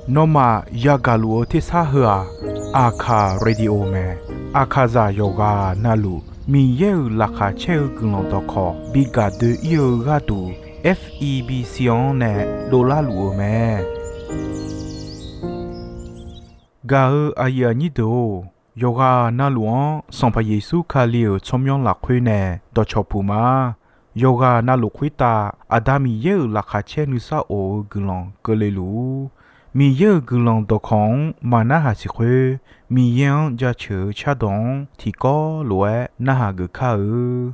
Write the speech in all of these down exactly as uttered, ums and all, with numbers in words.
Nawmaf yagaq luf-eu tersar heu-aq, Aqkaq Radio mae. Aqkaqzaq yawqghaq navluf Miqyaer-euq laqkhaq caer-eu guiqlanq dawqkawq bi gaq doe-ir-eu gharduq, F E B C-anr nae dovlar luf-eu mae. Gaq-eu aqyuif aqnyir deuq-or, yawqghaq navluf-anr Sanqpaq Yeqsur Kali-euq tsawrmyanr lafkhoer nae dawqcawq puq ma. Yawqghaq navluf khoertav Aqda Miqyaer-euq laqkhaq caer nuisar of-eu guiqlanq keuvle luf-ur. Miqyaer-euq guiqlanq dawqkawq-anr maqnarhaq siq khoer, Miqyaer-anr jaceuq-eu cardawq-anr tiqkawv lof-aer narhaq geuf kar-eu.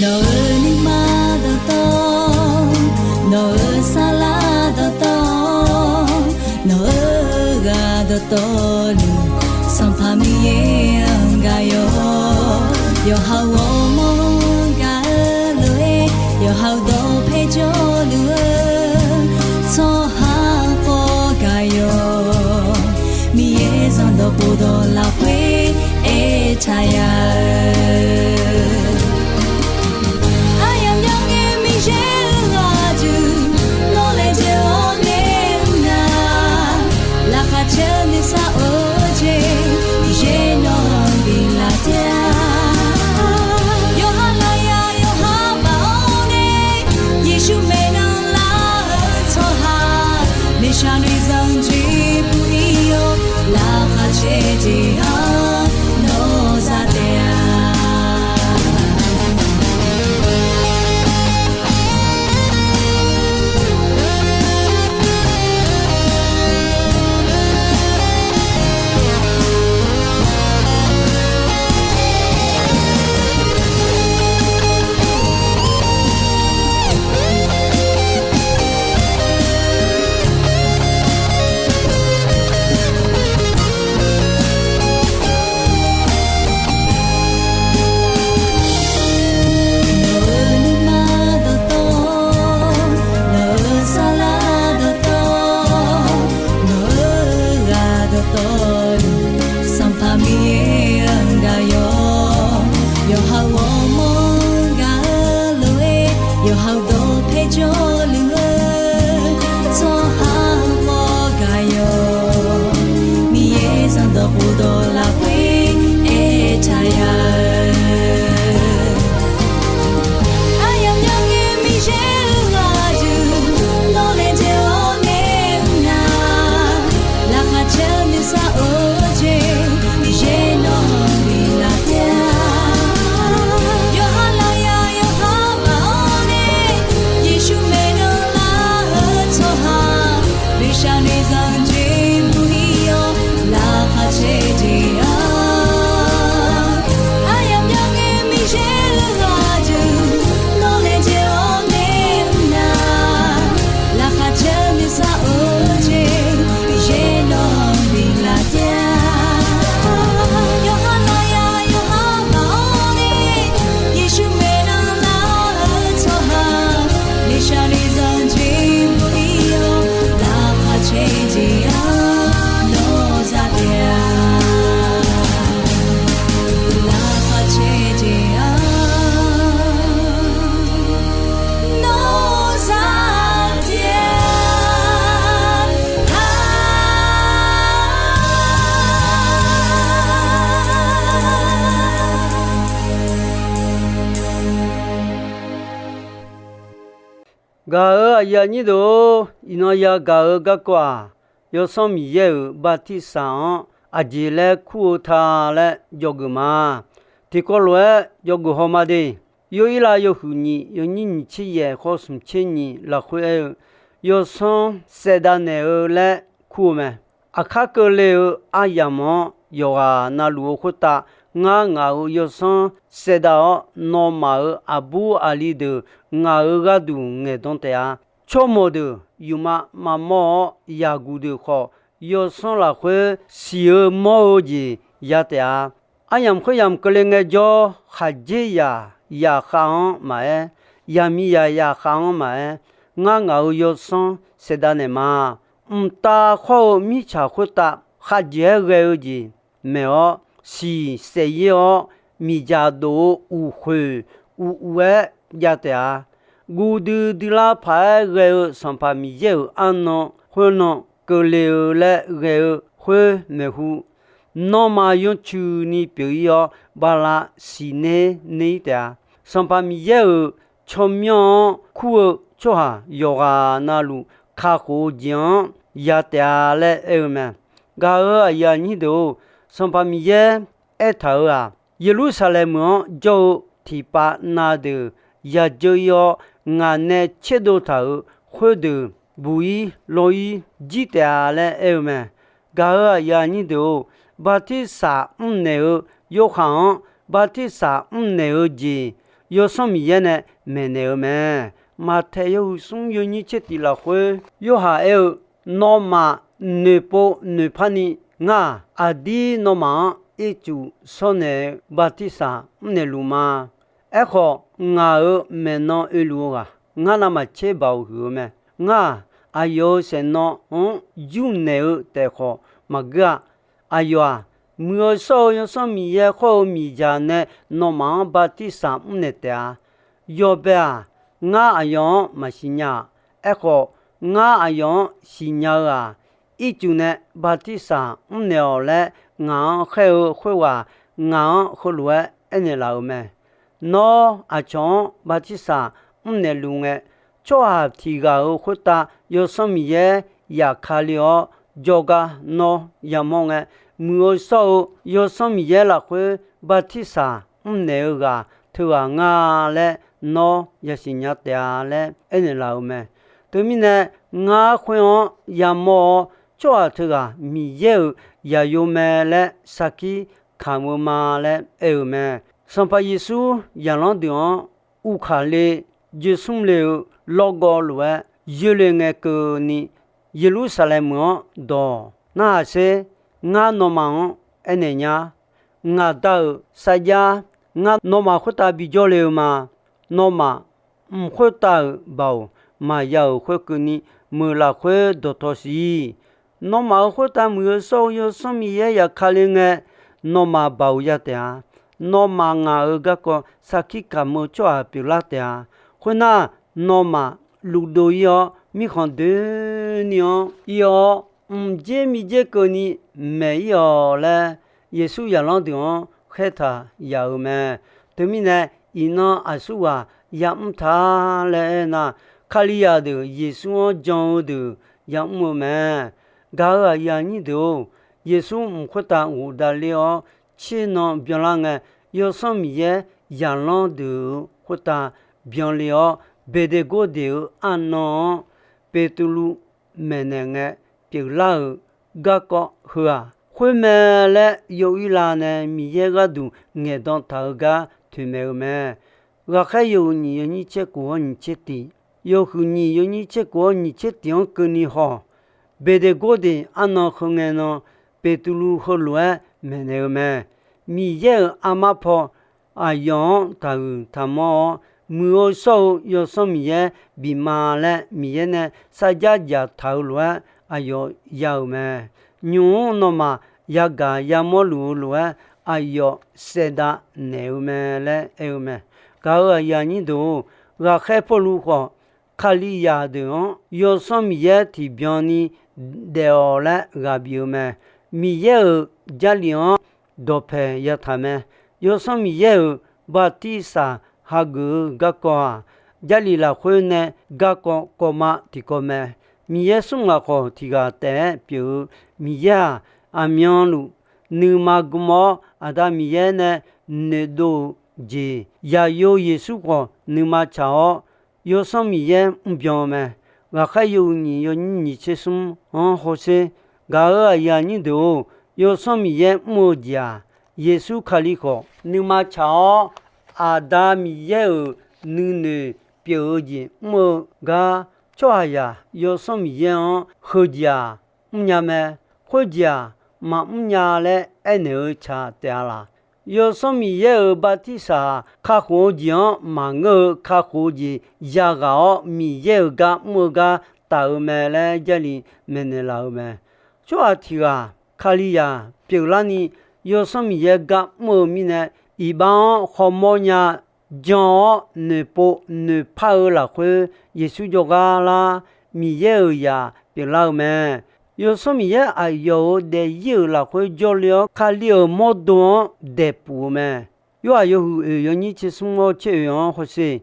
Nawq-euq nuima dawqtawv, nawq-euq saflar dawqtawv, nawq-euq ghaq dawqtawvluf, Sanqpaq Miqyaer-anr gaq-awq. Yawqha-euq ghawrmawr-anr gaq-eu lof-aer, yawqha-euq dawqpae jawrluf-eu tsawrhaq khawf gaq-awq. Miqyaer zanqdawq khofdawq lafkhoer aertaq ya-eu, aryamq myangae Miqyaer-euq ghaq duq nawr laejae-awr nae mr nar, laqkhaq caer nuisar of-eu jeq Miqyaer nawq-anr biflaf taef-a. Yawqha lafyaq yawqha baf-awr nae, Yeqsur maeqnan lar-eu tsawrhaq, noeqshaq noeqzanq jeq buf-ir-awr, laqkhaq caer jeq-anr nawr za taef-a. Nawq-euq nuima dawqtawv, nawq-euq saflar dawqtawv, nawq-euq ghaq dawqtawvluf, Sanqpaq Miqyaer-anr gaq-awq. Yawqha-euq ghawrmawr-anr gaq-eu lof-aer, yawqha-euq dawqpae jawrluf-eu tsawrhaq khawf gaq-awq. Miqyaer zanqdawq khofdawq lafkhoer aertaq ya-eu, aryamq myangae Miqyaer-euq ghaq duq nawr laejae-awr nae mr nar, laqkhaq caer nuisar of-eu jeq Miqyaer nawq-anr biflaf taef-a. Yawqha lafyaq yawqha baf-awr nae, Yeqsur maeqnan lar-eu tsawrhaq, noeqshaq noeqzanq jeq buf-ir-awr, laqkhaq caer jeq-anr, aryamq myangae Miqyaer-euq ghaq duq nawr laejae-awr nae mr nar, laqkhaq caer nuisar of-eu jeq Miqyaer nawq-anr biflaf taef-a. Yawqha lafyaq yawqha baf-awr nae, Yeqsur maeqnan lar-eu tsawrhaq, noeqshaq noeqzanq jeq buf-ir-awr, laqkhaq caer jeq-anr nawr za taef-a. Laqkhaq caer jeq-anr nawr za taef-a. Gaq-euq aqyuif aqnyir deuq-or, iqnan yagaq-eu garkawv-aq, Yawsanr Miqyaer-euq bartirsaq-anr aqjeq laer kur-eu ta laer dzawgeuf ma. Tiqkawv lof-aer dzawgeuf haw ma de. Yawirlav yawhuiq nyiq yawnyir nyiq tser yaef khawf smq tser nyiq lafkhoer aer-eu, Yawsanr saevdav naeq-eu laer kur-eu mae. Aqkar keuvle-eu aryamq-anr yawqghaq navluf-eu khoertav, ngar ngaq-euq Yawsanr saevdav-awr, nawmaf-euq aqbur aqli deuq ngaq-euq gharduq ngaeqdan taef-a. Tsawrmawq deuq yufmav maqmawr-awr, yaqguq deuq khawf, yawsanr lafkhoer siq-eu mawr-eu jeq ya taef-a. Aryamq khoeryamq keuvle ngaejawr, khaqdzer yaq yaqkhav-anr maqaer, yaqmiqzaq yaqkhav-anr maqaer, ngar ngaq-euq yawsanr saefdav naeq ma. Mqtav khawr-eu mirtsaq khoertav khavjeq-aer ghae-eu jeq maeq-awr, siq saef-ir-awr, miqdzaq dof-eu uqkhoeq uquv-aer jav taef-a. Guv duidui lar paq-aer ghae-eu Sanqpaq Miqyaer-euq arnan khoernan keuvle-eu laer ghae-eu khoer maeqhu, nawmaf yawtsuif ni pyeuf-ir-awr, bala siqner ner-ir taef-a. Sanqpaq Miqyaer-euq tsawrmyanr-anr kur-eu tsawrhaq yawqghaq navluf kakhof-eu jeq-anr ya taef-a laer aer-eu mae. Gaq-euq aqyuif aqnyir deuq-or, Sanqpaq Miqyaer aertaq-euq-aq, Yeqlursaqlaeq meuq-anr jawr-eu tiqpav na deuq yadzeur-ir-awr, ngaq nae tserdov taq-euq khoerdeuq buq-ir lawr-ir jir taef-a laer aer-eu mae. Gaq-euq aqyuif aqnyir deuq-or, bartirsaq mrnaeq-eu Yorhaq-anr bartirsaq mrnaeq-eu jeq Yawsanr Miqyaer nae maeqnaeq-eu mae. Maqtaeq yawhuiq smr yawnyir tser tiq lafkhoer Yorhaq aer-eu, nawmaf noeqpov noeqpar ni ngar-aq, aqdir nawmaf-anr ircuf shawrnaeq-eu bartirsaq mrnaeq luf ma. Aerkhawf, ngaq-euq maeqnan oeluf-eu ghaq ngar navmaqtser baoq huiq-eu mae. Ngar-aq, aqyawf-euq saeqnawv-anr yurnaeq-eu taef khawf maqgeur-a. Aqyawf-aq, muiq-eu shawr-eu Yawsanr Miqyaer khawr-eu miqdzaq nae nawmaf-anr bartirsaq mrnaeq taef-a. Yawbae-aq, ngar aqyawf-anr maqsiq nya-aq. Aerkhawf, ngar aqyawf-anr siqnya-eu-aq, ircuf nae bartirsaq mrnaeq-awq laer ngaq-anr khaer-eu khoerghaq ngaq-anr heulof-aer aernaeq laf-euq mae. Nawr aqcawq-anr bartirsaq mrnaeq luf ngae, tsawrhaq tiq ghaq-euq khoertav Yawsanr Miqyaer yaf kale-awr, jawrgar nawr yamawr ngae, muiq-eu shawr-eu Yawsanr Miqyaer lafkhoer bartirsaq mrnaeq-eu ghaq teughaq nga laer nawr yasiq nya taef-a laer aernaeq laf-euq mae. Teumirnae, ngar khoer-anr yamawr-awr, tsawrhaq teughaq Miqyaer-euq zaqyo mae laer sarkir kamq-eu ma laer aer-euq mae. Sanqpaq Yeqsur zaqlanr deuq-anr uvkaq le joersmr le-eu lawrgawv lof-aer yoerle ngae keuvni, Yeqlursaqlaeq meuq-anr dawq narhaq sher. Ngar nawmaf-anr aernaeq nya. Ngaq Da-euq sarjax ngar nawmaf khoertav bijawr le-eu ma. Nawmaf mq khoertav-euq baoq maqya-euq khoerkeuvni, meuq lafkhoer dawqtawv siq. Nawmaf-euq khoertav muiq-eu shawr-eu Yawsanr Miqyaer yaf kale ngae, nawmaf baoq ya taef-a. Nawmaf ngaq-euq garkawv sarkir kamq-eu tsawrhaq pyeuflar taef-a. Khoernar, nawmaf luvdov-ir-awr, mirkhanq doeni-anr ir-awr, mqdzer miqdzer keuvni maeq-ir-awq laer, Yeqsur zaqlanr deuq-anr khaertaq yaf-euq mae. Teumirnae, iqnan aqsurghaq yamr ta laer aernar, Kalizaq deuq Yeqsur-anr jan-eu deuq yamr-eu mae. Gaq-euq aqyuif aqnyir deuq-or, Yeqsur mq khoertav ghofdav ler-awr, tsernan byanlar ngae, Yawsanr Miqyaer zaqlanr deuq-euq khoertav byanle-awr, Beqdeqgordeq-euq arnan-anr Beqtuvluv maeqnaeq ngae pyeuflar-euq garkawv heu-aq, khoermae laer yaw-ir la nae Miqyaer gharduq ngaeqdan taq-eu gar toeqmaeq-eu mae. Ghaqkhaer yawhuiq nyiq yawnyir tser kof-awr nyiq tser tiq, yawhuiq nyiq yawnyir tser kof-awr nyiq tser tiq-anr keuvni haw, Beqdeqgordeq arnan heu ngae nan, Beqtuvluv heulof-aer maeqnaeq-eu mae. Miqyaer-euq armar paw aqyawf-anr taqhuiq taqmanr-awr, muiq-eu shawr-eu Yawsanr Miqyaer bif ma laer Miqyaer nae sarjax dzaqtaq-eu lof-aer aqyawf ya-euq mae. Nymq-mr nawmaf yagaq yamawr luf-eu lof-aer aqyawf saevdav naeq-eu mae laer aer-eu mae. Gaq-euq aqyuif aqnyir deuq-or, ghaqkhaer Pawrluv khawf, Kalizaq deuq-anr Yawsanr Miqyaer tiqbyan ni daef-awq laer ghaq bif-eu mae. Miqyaer-euq Jarlif-anr dawqpaeq yataq mae. Yawsanr Miqyaer-euq bartirsaq hageuf-eu garkawv-aq, Jarlif lafkhoer nae garkawv kawvma tiqkawv mae. Miqyaer smr ghaq khawf tiq ghaq taef-aer pyeuf-eu Miqyaer-aq, aqmyanluf nuima gm-awr Aqda Miqyaer nae noeqdov-eu jeq, Zaqyo Yeqsur khawf nuima tsaq-awr, Yawsanr Miqyaer mrbyan-eu mae. Ghaqkhaer yawhuiq nyiq yawnyir nyiq tser smr-anr hawsher. Gaq-euq aqyuif aqnyir deuq-or, Yawsanr Miqyaer mr-eu jeq-aq, Yeqsur Kali khawf nuima tsaq-awr, Aqda Miqyaer-euq nuinoeq pyeuf-eu jeq mr-eu gar tsawrhaqzaq Yawsanr Miqyaer-anr heujeq-aq mrnya mae, khoerjeq-aq maqmr nya laer aernaeq-eu tsaq taef-a laq? Yawsanr Miqyaer-euq bartirsaq kakhof-eu jeq-anr maqngeur-eu kakhof-eu jeq yaghaq-awr, Miqyaer-euq gar mr-eu gar taf-eu mae laer Jarlif maeqnaeq laf-eu mae. Tsawrhaq tiq ghaq Kalizaq pyeuflarni Yawsanr Miqyaer gar mr-eu mirnae, iqbax-anr hawmawr nya jan-awr noeqpov noeqpar-eu lafkhoer Yeqsur jawrgar lar Miqyaer-euq zaq pyeuflar-eu mae. Yawsanr Miqyaer aqyawf-euq daefzir-euq lafkhoer jawrle-awr, Kali-euq mawrdo-anr daeqpuf-eu mae. Yorhaq yawhuiq oeq yawnyir tser smr-awr tser oeq-anr hawsher.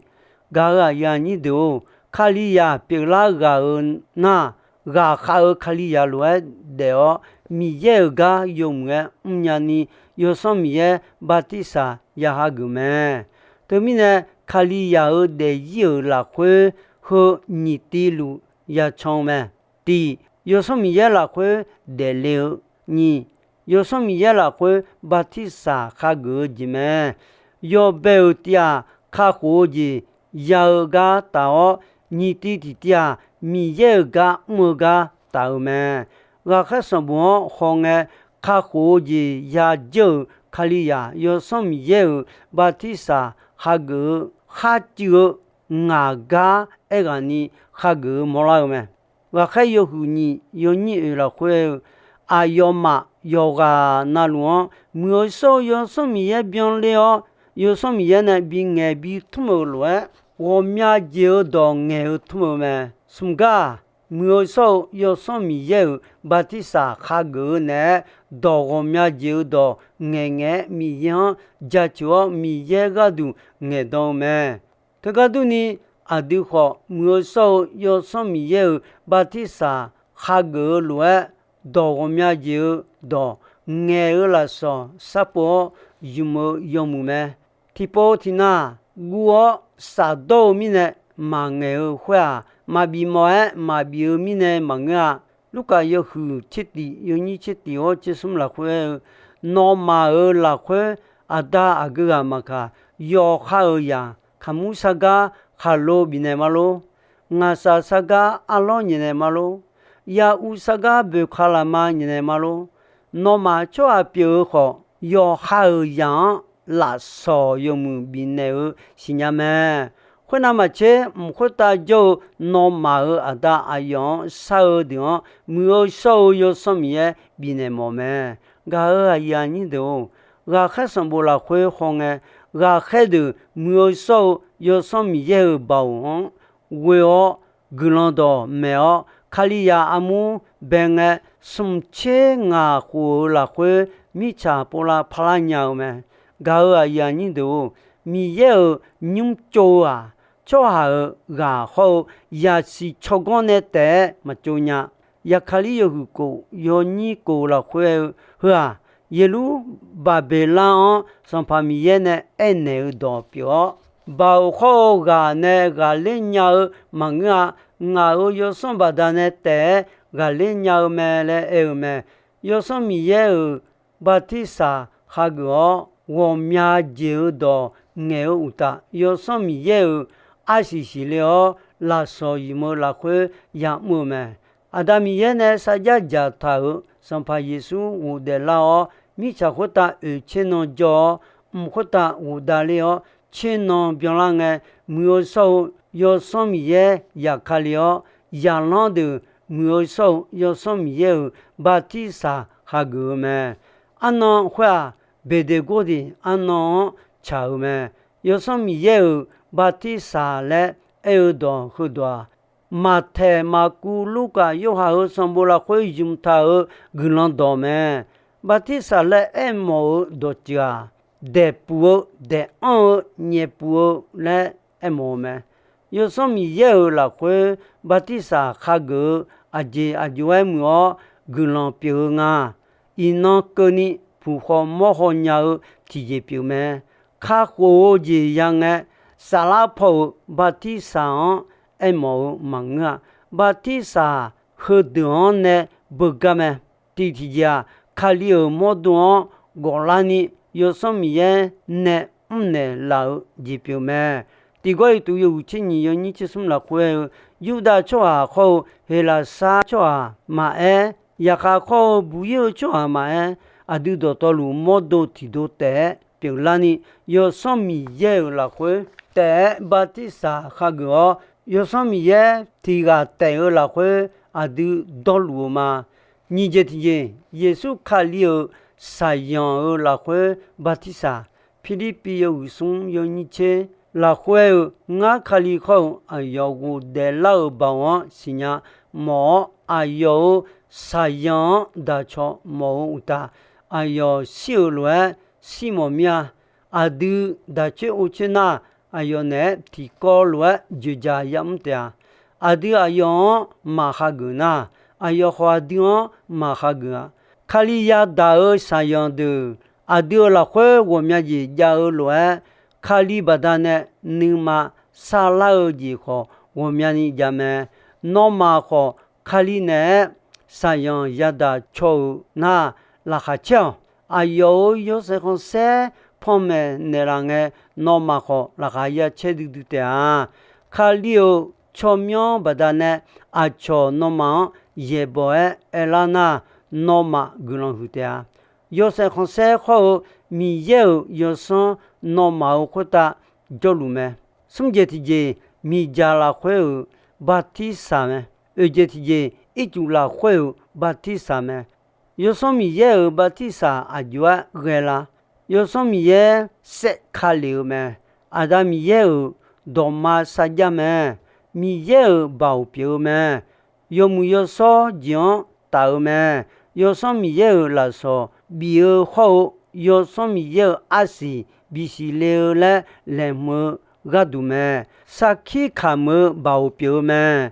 Gaq-euq aqyuif aqnyir deuq-or, Kalizaq pyeuflar ghaq-euq nar, ghaqkhav-eu Kalizaq lof-aer daef-awr, Miqyaer-euq gar yawmuiq-aer mrnya ni, Yawsanr Miqyaer bartirsaq ya hageuf mae. Teumirnae, Kalizaq-euq daefzir-euq lafkhoer heu nyiq tiv luf yacan-eu mae. Tiq, Yawsanr Miqyaer lafkhoer daefle-eu. Nyiq, Yawsanr Miqyaer lafkhoer bartirsaq hageuf-eu jeq mae. Yawbae-euq tiv-aq, kakhof-eu jeq ya-eu gar taf-awr, nyiq tiv tiqtiv-aq, Miqyaer-euq gar mr-eu gar taf-eu mae. Ghaqkhaer sanqbof-anr hawngae, kakhof-eu jeq yadzeur-euq Kalizaq Yawsanr Miqyaer-euq bartirsaq hageuf-eu kharcuiv-eu ngaq gar aerghaqni hageuf-eu mawrlar-eu mae. Ghaqkhaer yawhuiq nyiq yawnyir oeq lafkhoer-eu, aqyawfmaf yawqghaq navluf-anr muiq-eu shawr-eu Yawsanr Miqyaer byanler-awr, Yawsanr Miqyaer nae bingaeq bitmr-euq lof-aer, ghawqmya jeq-eu dawq ngaeq-eu tmr-eu mae. Smq gar-aq, muiq-eu shawr-eu Yawsanr Miqyaer-euq bartirsaq hageuf-eu naeq-aer, dawq ghawqmya jeq-eu dawq ngaeqngaeq-aer Miqyaer-anr jaceuq-awr, Miqyaer gharduq ngaeqdan-eu mae. Teugar durni, aqdui khawf muiq-eu shawr-eu Yawsanr Miqyaer-euq bartirsaq hageuf-eu lof-aer, dawq ghawqmya jeq-eu dawq ngaeq-eu lafsawq sharpov-awr ymq-eu yawmuiq mae. Tiqpov tiqnav guv-awr shafdawr-eu mirnae maqngaeq-eu khoer-aq, maqbif mawf-aer maqbif-eu mirnae maqngeur-a. Lurkaf yawhuiq tser tif yawnyir tser tif-awr tser smr lafkhoer-eu, nawmaf-euq lafkhoer aqda aqgeu ghaq maqkaq, yawqha-euq zaq kaqmur sargar khaqlo bifnaeq ma lor. Ngaqshaq sargar arlawr nyaefnaeq ma lor. Yauv sargar boeqkaq lafma nyaefnaeq ma lor. Nawmaf tsawrhaq pyeuf-eu khawf, yawqha-euq zaq-anr lafsawq yawmuiq bifnaeq-eu siqnya mae. Khoernav maqtser, mq khoertav jawr-eu nawmaf-euq aqda aqyawf-anr shar-eu deuq-anr, muiq-eu shawr-eu Yawsanr Miqyaer bifnaeq mawf mae. Gaq-euq aqyuif aqnyir deuq-or, ghaqkhaer sanqbof lafkhoer hawngae, ghaqkhaer deuq muiq-eu shawr-eu Yawsanr Miqyaer-euq baoq-anr ghoe-awr guiqlanq dawq maeq-awr, Kalizaq armur bae ngae, smq tser ngaq khof-euq lafkhoer mirtsaq povlav parlar nya-eu mae. Gaq-euq aqyuif aqnyir deuq-or, Miqyaer-euq nymr tsov-eu-aq, tsawrhaq-euq ghaq hawr-eu zaqsiq tsawrganr nae taef-aer maqtsov nya. Yaqkali yawhuiq kof yawnyir kof lafkhoer-eu heu-aq, Yeqlurbaqbeqlar-anr Sanqpaq Miqyaer nae aernaeq-eu dawq pyeuf-awr, baoq hawr-eu ghaq nae ghaqler nya-eu maqngeur-a. Ngaq-euq Yawsanr baqdanae taef-aer ghaqler nya-eu mae laer aer-eu mae. Yawsanr Miqyaer-euq bartirsaq hageuf-awr, ghawqmya jeq-eu dawq ngaeq-eu uqtaf, Yawsanr Miqyaer-euq arsiq siqle-awr, lafsawq ymq-eu lafkhoer ya'mr-eu mae. Aqda Miqyaer nae sarjar dzaqtaq-euq Sanqpaq Yeqsur ghofdaef lar-awr, mirtsaq khoertav oeq tser nan jawr-awr, mq khoertav ghofdav ler-awr, tser nan byanlar ngae, muiq-eu shawr-eu Yawsanr Miqyaer yaqkale-awr, zaqlanr deuq muiq-eu shawr-eu Yawsanr Miqyaer-euq bartirsaq hageuf-eu mae. Arnan khoer-aq, Beqdeqgordeq arnan-anr tsaq-euq mae. Yawsanr Miqyaer-euq bartirsaq laer aer-eu dawq heudawq-aq, Maqtaeq, Maqkuv, Lurkaf, Yorhaq-euq sanqbof lafkhoer ymq taq-euq guiqlanq dawq mae. Bartirsaq laer aermawf-eu dawqtsuif-aq, daeqpuf-eu, daeq anr-eu, nyaefpuf-eu laer aermawf-eu mae. Yawsanr Miqyaer-euq lafkhoer bartirsaq hageuf-eu aqjeq aqjox-aer muiq-awr guiqlanq pyeuf-eu nga. Iqnan keuvni puq haw mawr haw nya-eu tiqjeq pyeuf mae. Kakhof-eu jeq ya ngae, saflar paw-euq bartirsaq-anr aermawf-eu maqngeur-a. Bartirsaq heudeuq-anr nae beugar mae. Tiq tiqjeq-aq, Kali-euq mawrdo-anr ghawflarni Yawsanr Miqyaer nae mrnaeq laf-eu jeq pyeuf mae. Tiqgawr iqtuq yawhuiq tser nyiq yawnyir tser smr lafkhoer aer-eu, Yurdav tsawrhaq khawr-eu Heqlaqsar tsawrhaq maqaer, yaqkhav khawr-eu buq-ir-eu tsawrhaq maqaer, aqdui dawqtawvluf mawrdo tiqdo taef-aer pyeuflarni, Yawsanr Miqyaer-euq lafkhoer taef-aer bartirsaq khageuf-awr, Yawsanr Miqyaer tiq ghaq taef-eu lafkhoer aqdui dawrluf-eu ma. Nyiq jeq tiqjeq, Yeqsur Kali-euq shaqzanq-euq lafkhoer bartirsaq. Pirlirpiv yawhuiq smr yawnyir tser lafkhoer aer-eu, Ngar Kali khawr-eu aqyawf ghofdaef lar-euq baoq-anr siqnya mawf-awr, aqyawf-euq shaqzanq-anr daqcaw mawf-eu uqtaf, aqyawf shir-euq lof-aer shir mawf mir-a. Aqdui daq coer or coer nar, aqyawf naeq-aer tiqkawv lof-aer joeqjaq yamr taef-a. Aqdui aqyawf-anr maqkhageuf nar, aqyawf khawf aqdui-anr maqkhageuf-a. Kali yadaq-euq shaqzanq deuq aqdui-euq lafkhoer ghawqmya jeq jav-eu lof-aer, Kali baqdanae nuima sarlar-eu jeq khawf ghawqmyani jav mae. Nawmaf khawf Kali naeq-aer shaqzanq yadaq caw-euq nar, laqkhaq caer-awq. Aqyawf-euq yawshaef khanqsaer panmaeq naeqlaf ngae, nawmaf khawf laqkhaq ya caer duidui taef-a. Kali-euq tsawrmyanr baqdanae aqcawq nawmaf-anr yaeqbawq-aer aerlar nar, nawmaf guiqlanq huiq taef-a. Yawshaef khanqsaer khawr-eu Miqyaer-euq Yawsanr nawmaf-euq khoertav jawrluf mae. Smr jeq tiqjeq, miqdzaq lafkhoer-euq bartirsaq mae. Oeq jeq tiqjeq, ircuf lafkhoer-euq bartirsaq mae. Yawsanr Miqyaer-euq bartirsaq aqjox-aer ghae la? Yawsanr Miqyaer saef ka lef-eu mae. Aqda Miqyaer-euq dawqma sarjax mae. Miqyaer-euq baoq pyeuf-eu mae. Yawmuiq yawshawr jeq-anr taf-eu mae. Yawsanr Miqyaer-euq lafsawq bif-eu hawr-eu, Yawsanr Miqyaer-euq arsiq bisiq le-eu laer laeqhmq-eu gharduq mae. Sarkir kamq-eu baoq pyeuf-eu mae.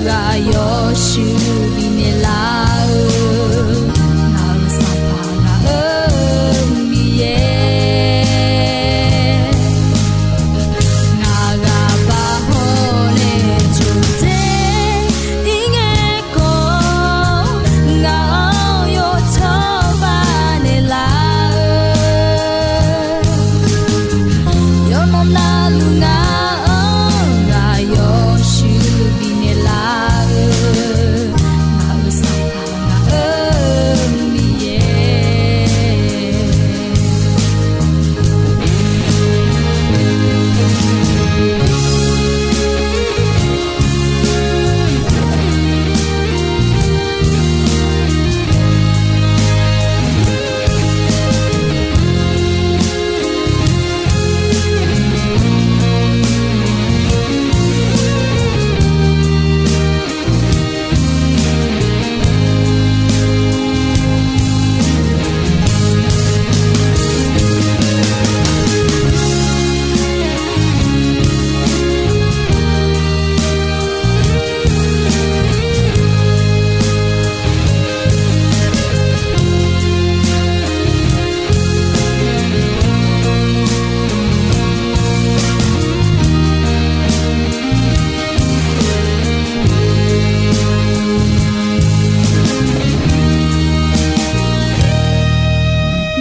ghaq yawshuif bifnaeq laf-eu, ngaq-euq Sanqpaq ngaq-euq Miqyaer. Ngaq ghaq baq hawnaeq jawqdzer ir ngae khawf, ngaq-anr yawcawba naeqlaf-eu, yawqnan navluf ngaq-anr ghaq yawshuif bifnaeq laf-eu, ngaq-euq Sanqpaq ngaq-euq Miqyaer.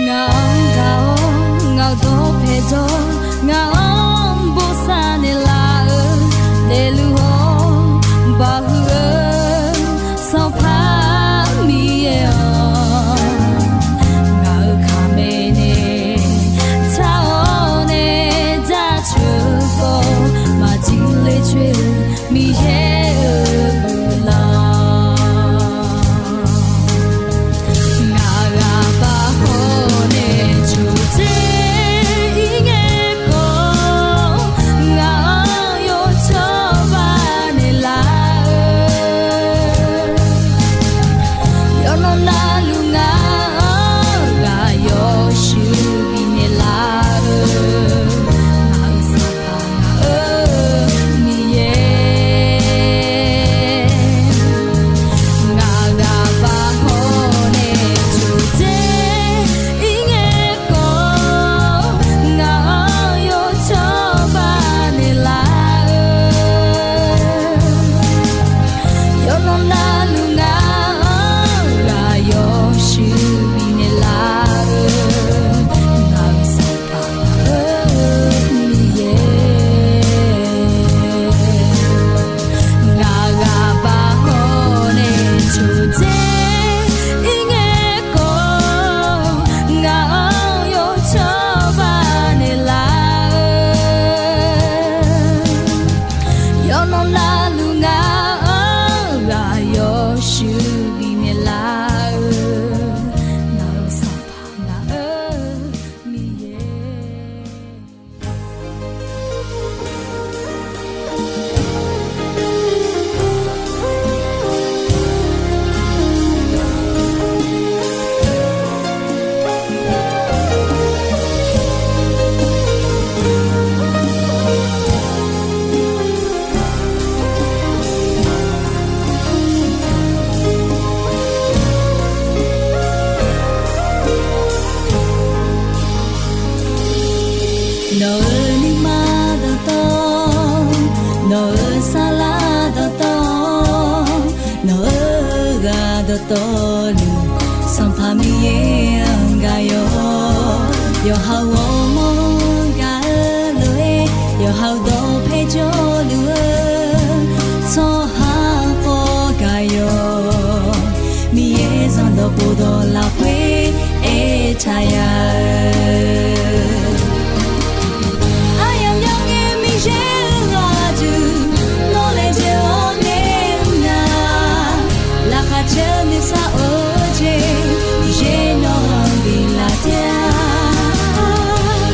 Ngaq-anr gaq-awr ngaq-euq dawqpae jawr, ngaq-anr bosav naeqlaf-eu, daefluf-awr baqhuiq-eu Sanqpaq Miqyaer-awq. Ngaq-euq kaqmae nae tsar-awr nae jaceuq-eu khawf, maqjir ler coer-eu Miqyaer-euq guiqlanq. Ngaq ghaq baq hawnaeq jawqdzer ir ngae khawf, ngaq-anr yawcawba naeqlaf-eu, yawqnan navluf ngaq-anr ghaq yawshuif bifnaeq laf-eu, ngaq-euq Sanqpaq ngaq-euq Miqyaer. Ngaq ghaq baq hawnaeq jawqdzer ir ngae khawf, ngaq-anr yawcawba naeqlaf-eu, yawqnan navluf ngaq-anr ghaq yawshuif bifnaeq laf-eu, ngaq-euq Sanqpaq ngaq-euq Miqyaer. Ngaq ghaq baq hawnaeq jawqdzer ir ngae khawf, ngaq-anr yawcawba naeqlaf-eu, yawqnan navluf ngaq-anr ghaq yawshuif bifnaeq laf-eu, ngaq-euq Sanqpaq ngaq-euq Miqyaer. Nawq-euq nuima dawqtawv, nawq-euq saflar dawqtawv, nawq-euq ghaq dawqtawvluf, Sanqpaq Miqyaer-anr gaq-awr, yawqha-euq ghawrmawr-anr gaq-eu lof-aer, yawqha-euq dawqpae jawrluf-eu tsawrhaq khawf gaq-awr, Miqyaer zanrdawq khofdawq lafkhoer aertaq ya-eu. Aryamq myanr ngae Miqyaer-euq ghaq duq nawr laejae-awr nae-eu nga. Laqkhaq caer nuisar-eu jeq, Miqyaer nawq-anr biflaf taef-a.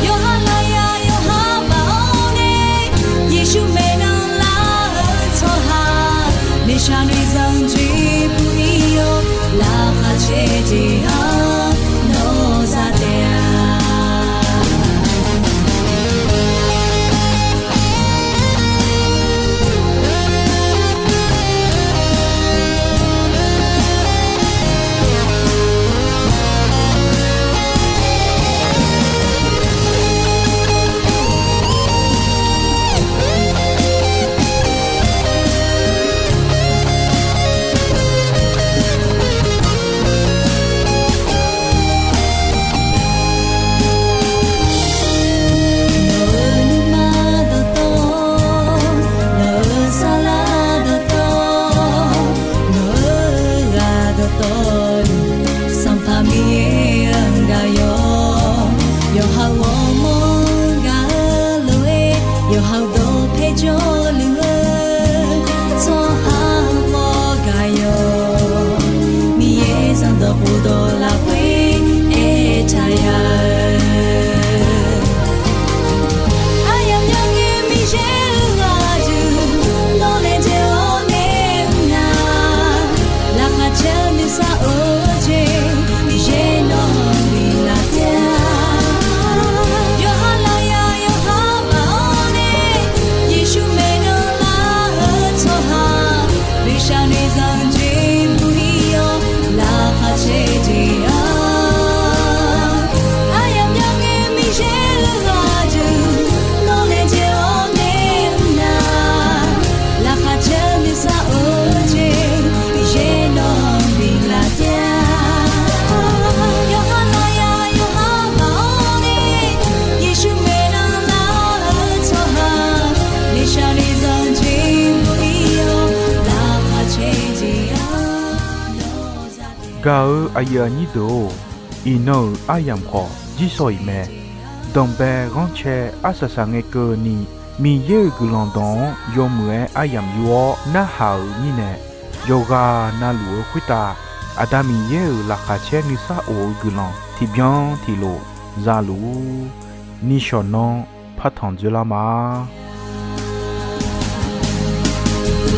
Yawqha lafyaq yawqha baq-awr nae, Yeqsur mae Gaq-eu aqyuif aqnyir deuq-or, iqnan-euq aryamq khawf jirsawq iq mae. Danqbae ghanrcae arsaq saq ngae keuvni, Miqyaer-euq guiqlanq dawq-anr yawmuiq-aer aryamq yur-awr narhaq-euq mirnae, yawqghaq navluf-eu khoertav Aqda Miqyaer-euq laqkhaq caer nuisar of-eu guiqlanq tiqbyan tiqlof za luf-ur. Nishawq nanr partanq dzoerlar ma.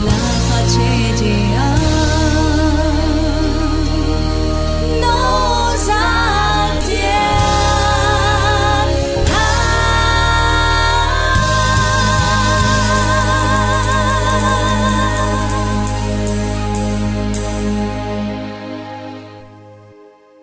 Laqkhaq caer jeq-a